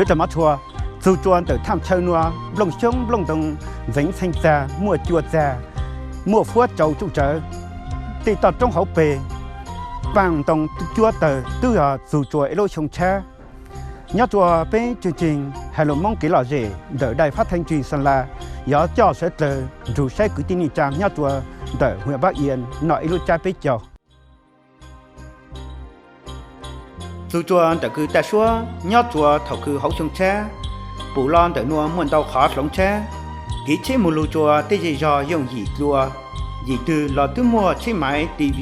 Lub tawg mov tshua, txug tsua ntawm thaaj chaw nua, nplooj xyoob nplooj ntoo ntxeev txheej txag, muaj cua txag, muaj fuab tsau tsuj tsawv. Tej toj roob hauv pes, paaj ntoo cuab tawg twb yog txug tsua ib lub xyoo tshab. Nyob tsua peb tseeg tseeg hais lus Moob kev lom zem ntawm daim fab thaj ntsis Xeem Las, yog coj sawv dlawg nrug saib kwv tij neej tsaa nyob tsua ntawm hua Npab Ia noj ib lub tsab peb caug. Txug tsua ntawm kws taj suab nyob tsua thaum kws hauv xyoo tshab, pum los ntawm nua muaj ntau qhov hloov tshab, kiv tsheb moog lug tsua tej zej zog yooj yim dlua, yim twg los twb muaj tsheb maiv T V.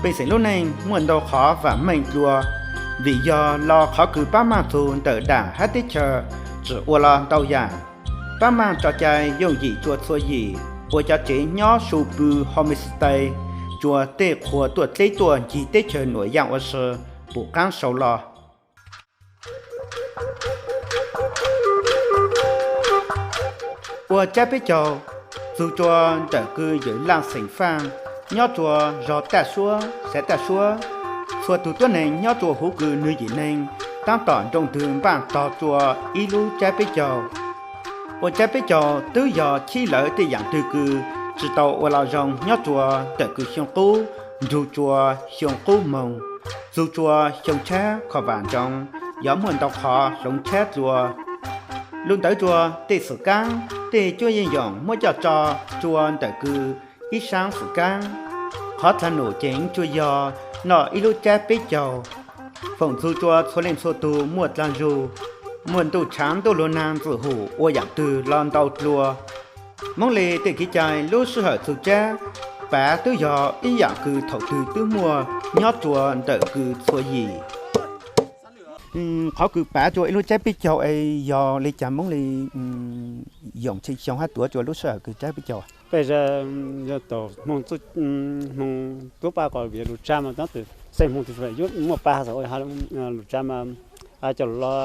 Pej xeem lub neej muaj ntau qhov vaam meej dlua, vim yog los qhov kws paab maaj txug ntawm daam hab teb chaws tsim ua los ntau yaam. Paab maaj tso cai yooj yim tsua txhua yim, ua cov tsev nyob su pw homestay, tsua tej qhua tuaj dleb tuaj ncig teb chaws nuam yaaj ua si pum qaab sau los. Ua tsab peb caug, txug tsua ntawm kws yawm Laaj xeem Faaj, nyob tsua zog taj suab xav taj suab, txhua tug tuab neeg nyob tsua huv kws nwg yim neeg taab tom nroo ntwg npaaj tog tsua ib lub tsab peb caug. Ua tsab peb caug twb yog chib lawv tej yaam twg kws tsi tau ua los zoo nyob tsua ntawm kws xyoo qub nrug tsua xyoo qub moog, txug tsua xyoo tshab khov vaam ntsoov, yog muaj ntau qhov hloov tshab dlua. Lug ntawd tsua tej xwm kaab, tej cuab yeej yoom muab coj tso tsua ntawm kws ib saab xwm kaab. Qhov dlaag num ceev tsua yog noj ib lub tsab peb caug, foom txug tsua txhua leej txhua tug muaj dlaag zug, muaj ntuj tshaav ntuj luag naag ntxwm hum ua yaam twg los ntau dlua. Moob le tej kev cai lub sij hawm txug tsab, pav twb yog ib yaam kws thaum twg twb muaj nyob tsua ntawm kws txhua yim. Qhov kws pav tsua ib lub tsab peb caug es yog le caag Moob le yoom tshee xyoo hab tuav tsua lub sij hawm kws tsab peb caug? Peb yog tau hmoo, hmoo tub pab ko lug tsaab mas tab sis xeeb hmoo twg yuav muaj pab lug tsaab mas coj lug los,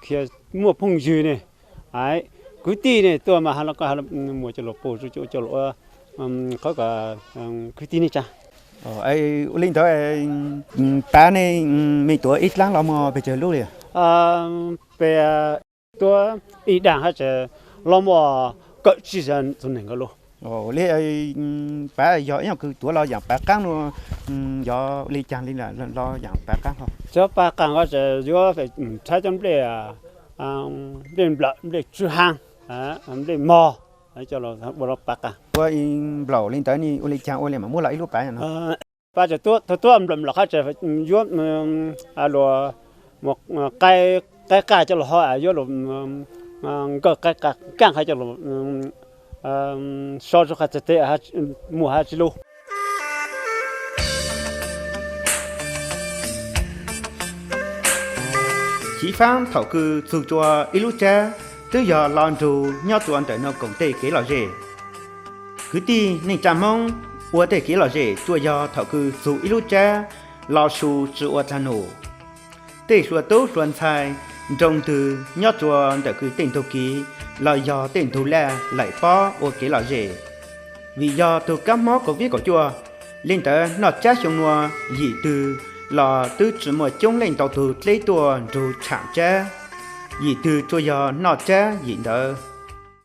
khiav muaj phooj ywg ne, kwv tij ne tuaj mas muaj coj lug pug, coj lug ua qhov kwv tij neej tsaa. Ua le ntawd, pav ne, mej tuav ib dlaab los muaj pes tsawg lub le? Peb tuav ib daam hab tseem los muaj kawm tsib tug neeg nkaus lug. Le pav yog ib nyuag kws tuav los yaam pav qaab nua, yog le caag le los yaam pav qaab hlo? Cov pav qaab ko tseem yuav rhaub cov nplej, nplej nplawm, nplej tswb haab, nplej mog, coj ua pav qaab. Ua nplawm le ntawd ne ua le caag ua le maam muab los ib lub pav no? Pav tseem tuav nplawm nplawm qhov tseem yuav luas qaib qaj coj lug ho yuav luas nkawj qaib qaj kaaj qha coj lug so rua qhov txag teg muag hab tsi lug. Chiv faab thaum kws txug tsua ib lub tsab twb yog lo nrug nyob tsua ntawm nua koom tej kev lom zem. Kwv tij neej tsaa Moob ua tej kev lom zem tsuas yog thaum kws txug ib lub tsab lo su tsi ua dlaag num. Tej hluas tub hluas ntxhais nroo ntwg nyob tsua ntawm kws tej ntug kiv los yog tej ntug laj laim pob ua kev lom zem. Vim yog tug kab mob Covid kaum cuaj, le ntawd noj tsab xyoo nua yim twg los twb tsi muaj coob leej ntau tug dleb tuaj nrug tshaam tsab. Yim twg tsuas yog noj tsab yim ntawd.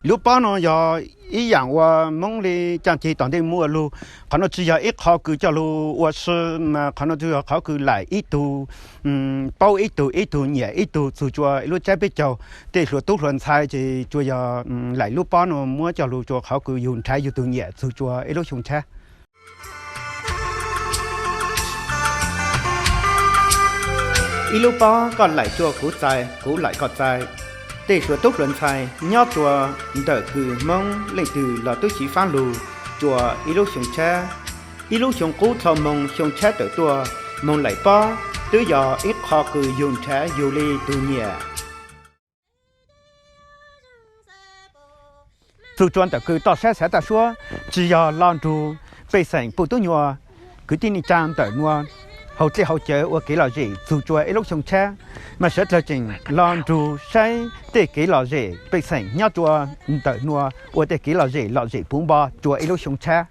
Lub pob no yog ib yaam uas Moob le caaj ceg tom ntej muaj lug. Qhov no tsi yog ib qho kws coj lug ua si, mas qhov no tsuas yog qhov kws laim ib tug paub ib tug, ib tug nyiam ib tug txug tsua ib lub tsab peb caug. Tej hluas tub hluas ntxhais ces tsuas yog laim lub pob no muab coj lug tsua qhov kws yug nrhav yug tug nyiam txug tsua ib lub xyoo tshab. Ib lub pob koj laim tsua kuv txais, kuv laim koj txais. Tej hluas tub hluas ntxhais nyob tsua ntawm kws Moob leej twg los tub chiv faab lug tsua ib lub xyoo tshab. Ib lub xyoo qub dlhau moog xyoo tshab tawm tuaj, moog laim pob twb yog ib qho kws yug nrhav yug le tug nyiam. Txug tsua ntawm kws toj sab xav taj suab, tsi yog lo nrug pej xeem puj tub nyuas, kwv tij neej tsaa ntawm nua haus dlej haus cawv ua kev lom zem txug tsua ib lub xyoo tshab, mas sawv dlawg tseem lo nrug saib tej kev lom zem pej xeem nyob tsua ntawm nua ua tej kev lom zem lom zem puv npo tsua ib lub xyoo tshab.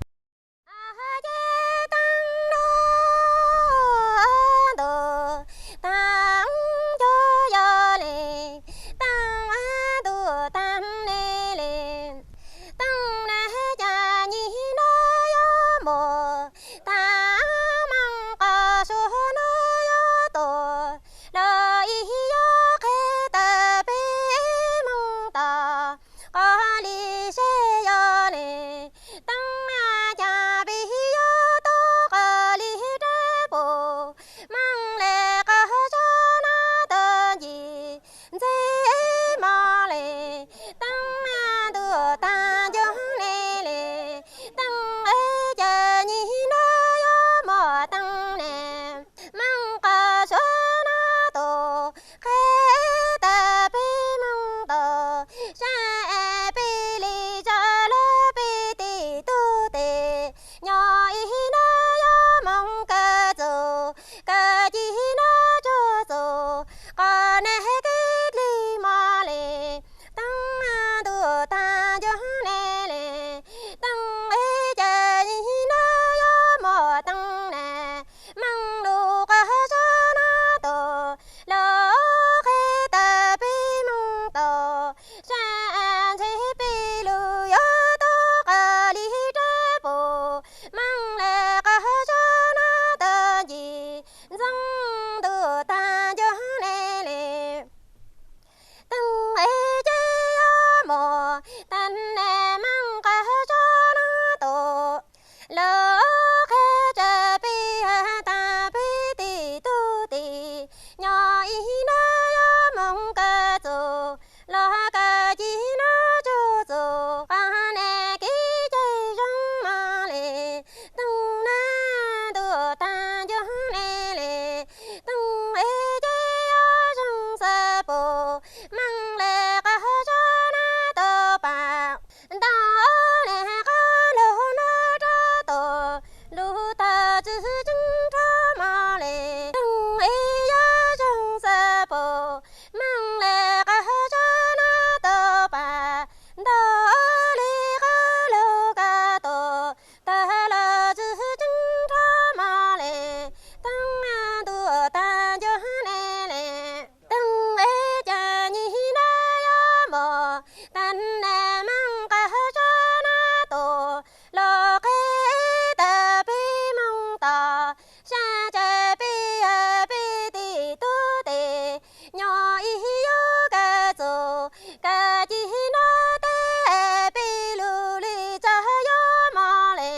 Tag nab meej qab zog nab tus, los qhib tas peb moog tos, sab tsev peb peb tim tub tes, nyob ib yug kawg txug kawg ci nrog teb, peb lug li txog yuav mob le,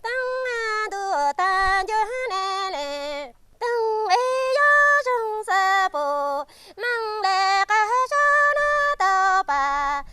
teeb ntuj tag ncuag ne le, teeb ib yuav zoo xav pum, meej le qab zog nab tau pas.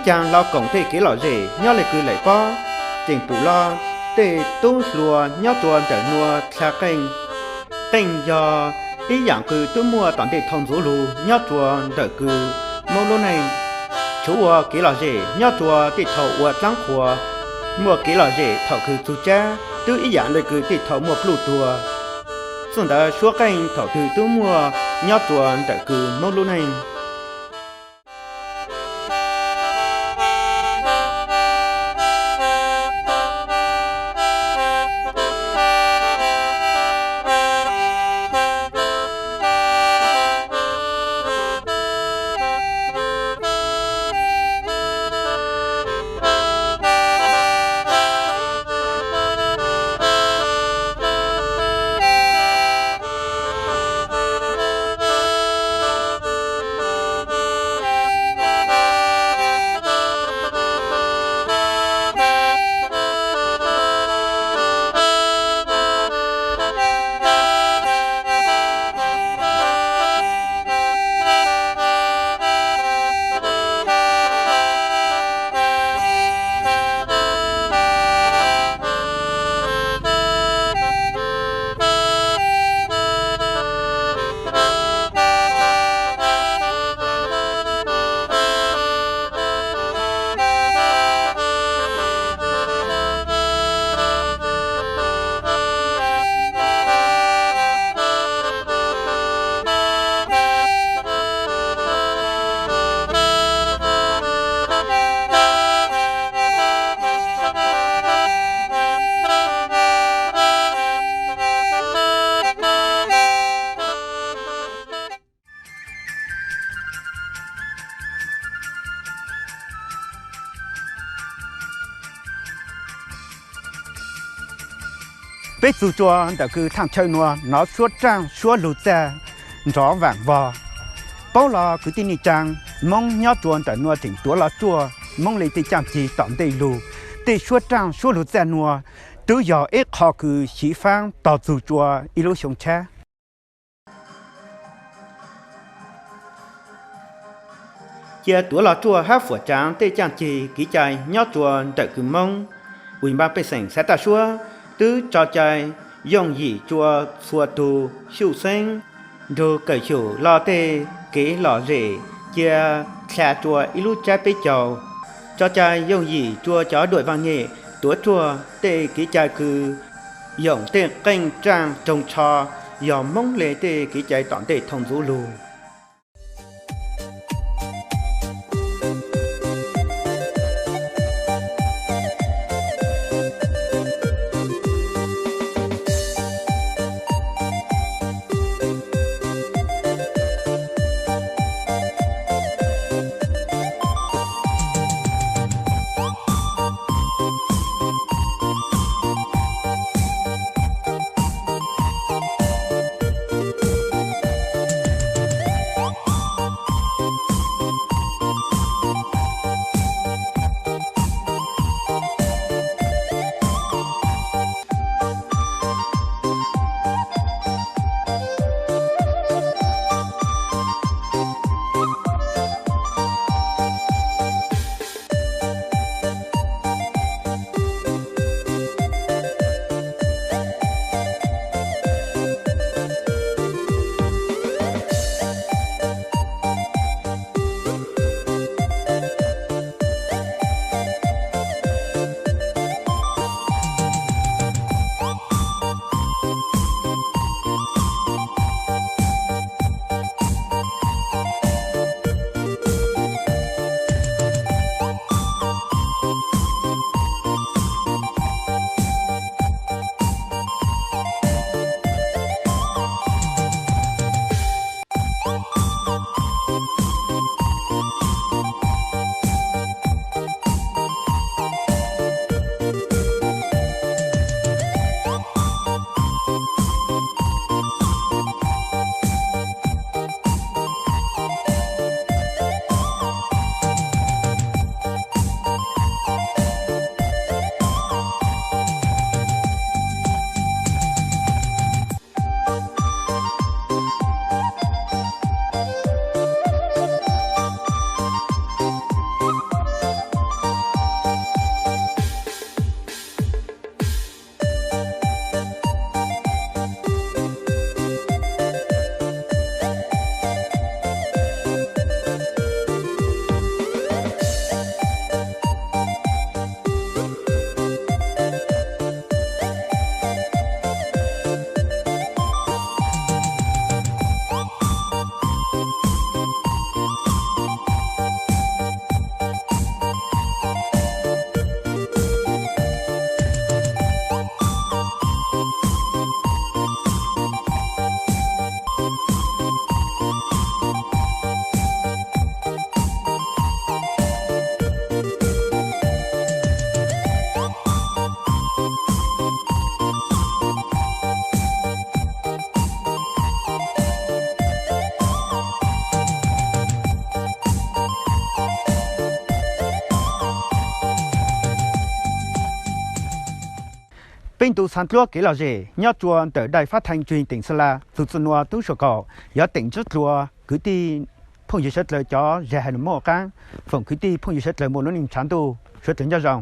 caag los koom tej kev lom zem nyob le kws lawm pob, tseem pum los tej tub hluas nyob rua ntawm nuav dlha qeej. Qeej yog ib yaam kws tub muaj tom ntej thaus ntxuv lug nyob rua ntawm kws Moob lub neej. Tshuav ua kev lom zem nyob rua tej thaus ua dlaab qhuas, muaj kev lom zem thaum kws txug tsab tub ib yaam le kws tej thaus muaj pluj tuag. Txuj ntawd suab qeej thaum twg tub muaj nyob rua ntawm kws Moob lub neej. Peb txug tsua ntawm kws thaaj chaw nuav nov suab raaj suab lug txag nrov vaam vog. Paub los kwv tij neej tsaa, Moob nyob tsua ntawm nuav tseem tuav los tsuaj Moob le tej caaj ceg tom ntej lug. Tej suab raaj suab lug txag nuav twb yog ib qho kws xyiv faab tog txug tsua ib lub xyoo tshab. Cia tuav los tsuaj hab fuam tsaav tej caaj ceg kev cai nyob tsua ntawm kws Moob. Uj npaj pej xeem xaav taj suab twb tso cai yooj yim tsua txhua tug xyuj xeeb nrug kawm xyum lo tej kev lom zem cia dlha tsua ib lub tsab peb caug. Tso cai yooj yim tsua cov duam vaaj nyem tuav tsuaj tej kev cai kws yoom tej qeej raaj roog tsho yog Moob le tej kev cai tom ntej thaus ntxuv lug. Peb ntu xav dluab kev lom zem nyob rua ntawm dai fab thee tsuj hee teem Xas Las txug txug nua tub suam kaum yog teem ntsib dlua kwv tij phooj ywg sawv dlawg cov zag hais lug muaj qaab foom kwv tij phooj ywg sawv dlawg moog lub neej tshav ntuj suav dlawg nyob zoo.